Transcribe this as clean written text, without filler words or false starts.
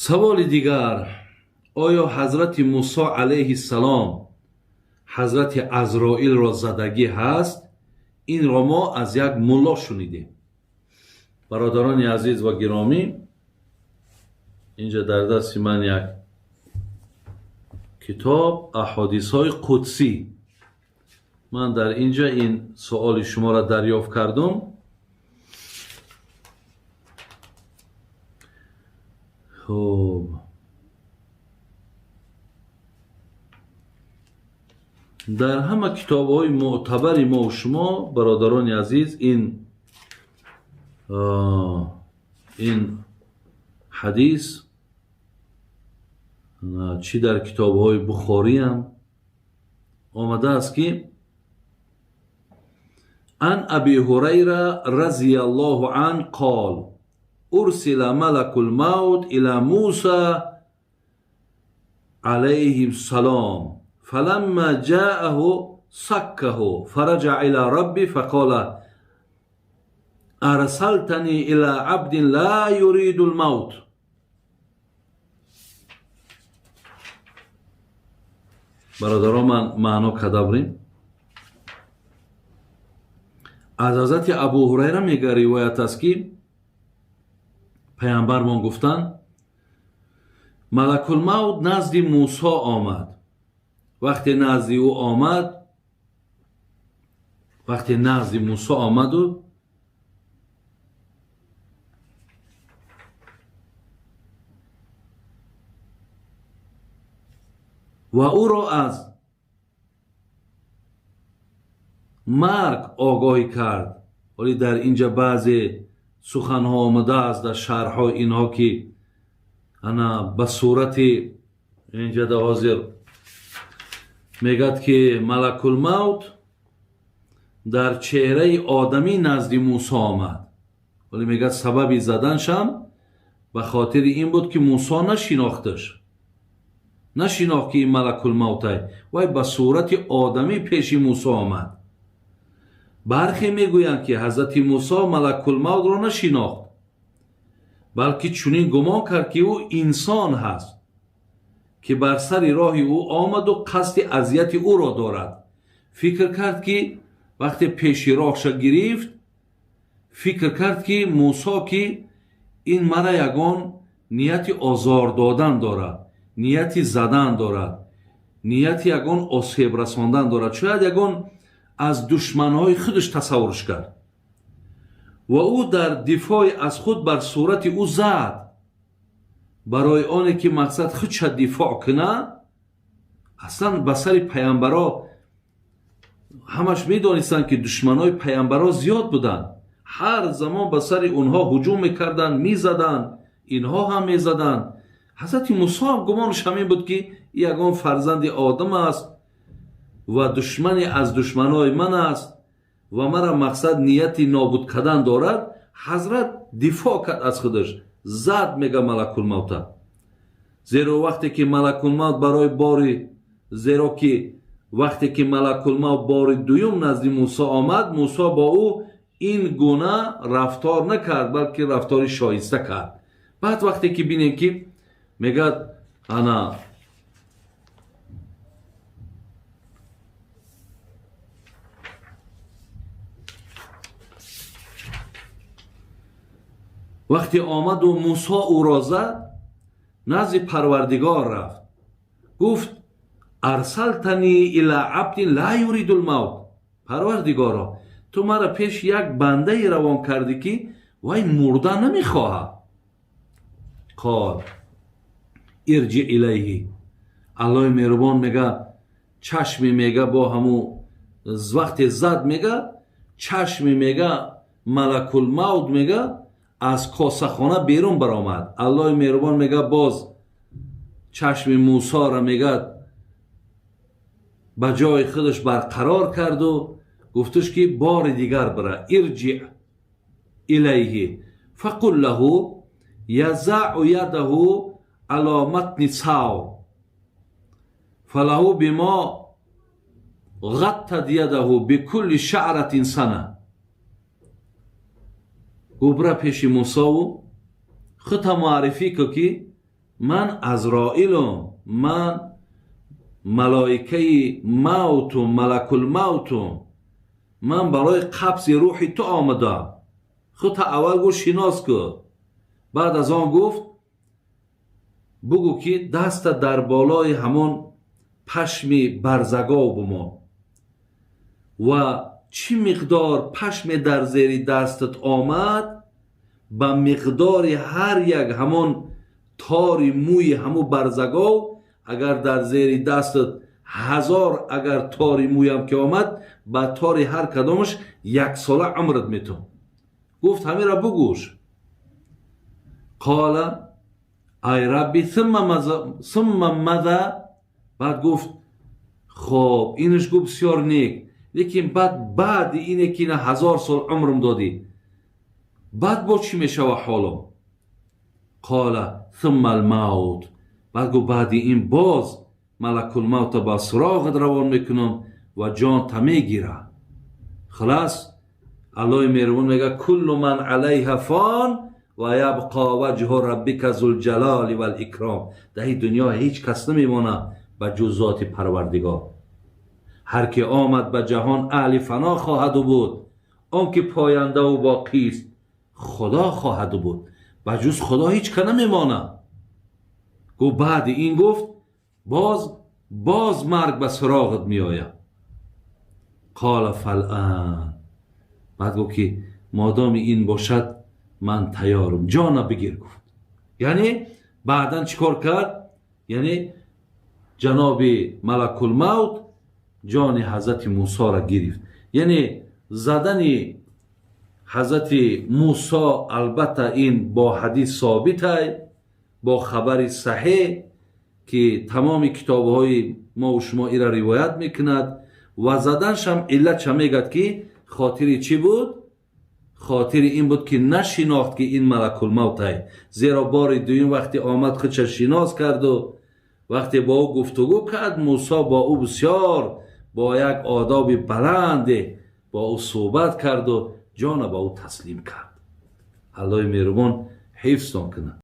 Саволи дигар: оё ҳазрати Мусо алайҳиссалом ҳазрати Азроилро задагӣ ҳаст? Инро мо аз як мулло шунидем. Бародарони азиз ва гиромӣ, инҷа дар дасти ман як китоб, Аҳодисҳои қудсӣ. Ман дар инҷа ин суоли шуморо дарёфт кардум. Хуб, дар ҳама китобҳои мӯътабари мо шумо, бародарони азиз, ин ҳадис чӣ дар китобҳои Бухориам омадааст, ки ан Аби Ҳурайра разияллоҳу ан қол: урсила малакул мавт ила Муса алайҳи салом, фаламма ҷааҳу саккаҳу, фараҷа ила рабби, фақола: арсалтани ила абдин ла юриду лмавт. Бародарон, ман маъно карда бурем. Аз ҳазрати Абу Ҳурайра мега, ривоят аст, ки паямбармон гуфтанд: малакулмавт назди Мусо омад. Вақте назди ӯ омад, вақте назди Мусо омаду ва ӯро аз марг огоҳӣ кард. Вале дар инҷа баъзе суханҳо омадааст дар шарҳҳои инҳо, ки ана ба сурати инҷа да ҳозир мегӯяд, ки малакулмавт дар чеҳраи одамӣ назди Мусо омад. Вале мегӯяд, сабаби заданшам ба хотири ин буд, ки Мусо нашинохташ, нашинохт, ки ин малакулмавтай. Вай ба сурати одамӣ пеши Мусо омад. Бархе мегӯянд, ки ҳазрати Мусо малакулмавтро нашинохт, балки чунин гумон кард, ки ӯ инсон ҳаст, ки бар сари роҳи ӯ омаду қасди азияти ӯро дорад. Фикр кард, ки вақте пеши роҳша гирифт, фикр кард, ки Мусо, ки ин мара ягон нияти озор додан дорад, нияти задан дорад, нияти ягон осеб расондан дорад, шояд ягон аз душманҳои худаш тасаввурш кард ва ӯ дар дифои аз худ бар сурати ӯ зад, барои оне ки мақсад худша дифоъ кунад. Аслан ба сари паямбаро ҳамаш медонистанд, ки душманои паямбаро зиёд буданд. Ҳар замон ба сари онҳо ҳуҷум мекарданд, мезаданд, инҳо ҳам мезаданд. Ҳазрати Мусо ҳам гумонаш ҳамин буд, ки ягон фарзанди одам аст ва душмане аз душманои ман аст ва мара мақсад нияти нобуд кардан дорад. Ҳазрат дифоъ кард аз худаш, зад, мега, малакулмавта. Зеро вақте ки малакулмавт барои бори, зеро ки вақте ки малакулмавт бори дуюм назди Мусо омад, Мусо бо ӯ ин гуна рафтор накард, балки рафтори шоиста кард. Баъд вақте ки бинем, ки мегӯяд ана вақте омаду Мусо ӯро зад, назди Парвардигор рафт, гуфт: арсалтани ила абдин ла юриду лмавт. Парвардигоро, ту мара пеш як бандае равон кардӣ, ки вай мурда намехоҳад. Қол: ирҷи илайҳи. Аллоҳи меҳрубон мега, чашми, мега, бо ҳаму вақте зад, мега, чашми, мега, малакулмавт, мега, аз косахона берун баромад. Аллоҳи меҳрубон, мега, боз чашми Мусоро, мега, ба ҷои худаш барқарор карду гуфташ, ки бори дигар бира. Ирҷи илайҳи фақул лаҳу язау ядаҳу ало матни савр, фалаҳу бимо ғаттад ядаҳу бикулли шаъратин сана. Гуфт: бира пеши Мусову худта муаррифӣ кун, ки Ман Азроилум, ман малоикаи мавтум, малакулмавтум, ман барои қабзи рӯҳи ту омадам. Худта аввал гуфт, шинос кун. Баъд аз он гуфт, бугӯ, ки даста дар болои ҳамон пашми барзагов бимон ва чӣ миқдор пашме дар зери дастат омад, ба миқдори ҳар як ҳамон тори мӯи ҳамун барзагов, агар дар зери дастат 1000 агар тори мӯям ки омад, ба тори ҳар кадомаш яксола умрат метун. Гуфт, ҳамира бугӯш. قال ای ربي ثم ماذا؟ Баъд гуфт, хоб, инаш гуфт, бисёр нек, лекин баъд, баъди ине ки ина 1000 сол умрм додӣ, баъд бо чӣ мешава ҳолом? قال ثم الموت. Баъд гуфт, баъди ин боз малакулмавта ба суроғат равон мекунам ва ҷонта мегира. Хулас, Аллоҳи меҳрубон мега: كل من عليها فان ويبقى وجه ربك ذو الجلال والإكرام. Дар ин дунё ҳеҷ кас намемонад ба ҷуз зоти Парвардигор. Ҳар ки омад ба ҷаҳон, аҳли фано хоҳаду буд, он ки пояндаву боқист, Худо хоҳаду буд. Ба ҷуз Худо ҳеҷ ка намемонад. Гуфт, баъди ин, гуфт, боз боз марг ба суроғат меояд. قال فالآن. Баъд гуфт, ки модоми ин бошад, ман тайёрам, ҷона бигир, гуфт. Яъне баъдан чӣ кор кард? Яъне ҷаноби малакулмавт ҷони ҳазрати Мусоро гирифт. Яъне задани ҳазрати Мусо, албатта, ин бо ҳадис собитай, бо хабари саҳеҳ, ки тамоми китобҳои мову шумо ира ривоят мекунад. Ва заданшам иллатша мегӯяд, ки хотири чӣ буд? Хотири ин буд, ки нашинохт, ки ин малакулмавтай. Зеро бори дуюм вақте омад, худша шинос карду вақте бо ӯ гуфтугӯ кард, Мусо бо ӯ бисёр бо як одоби баланде бо ӯ суҳбат карду ҷона ба ӯ таслим кард. Аллоҳи меҳрубон ҳифзтон кунад.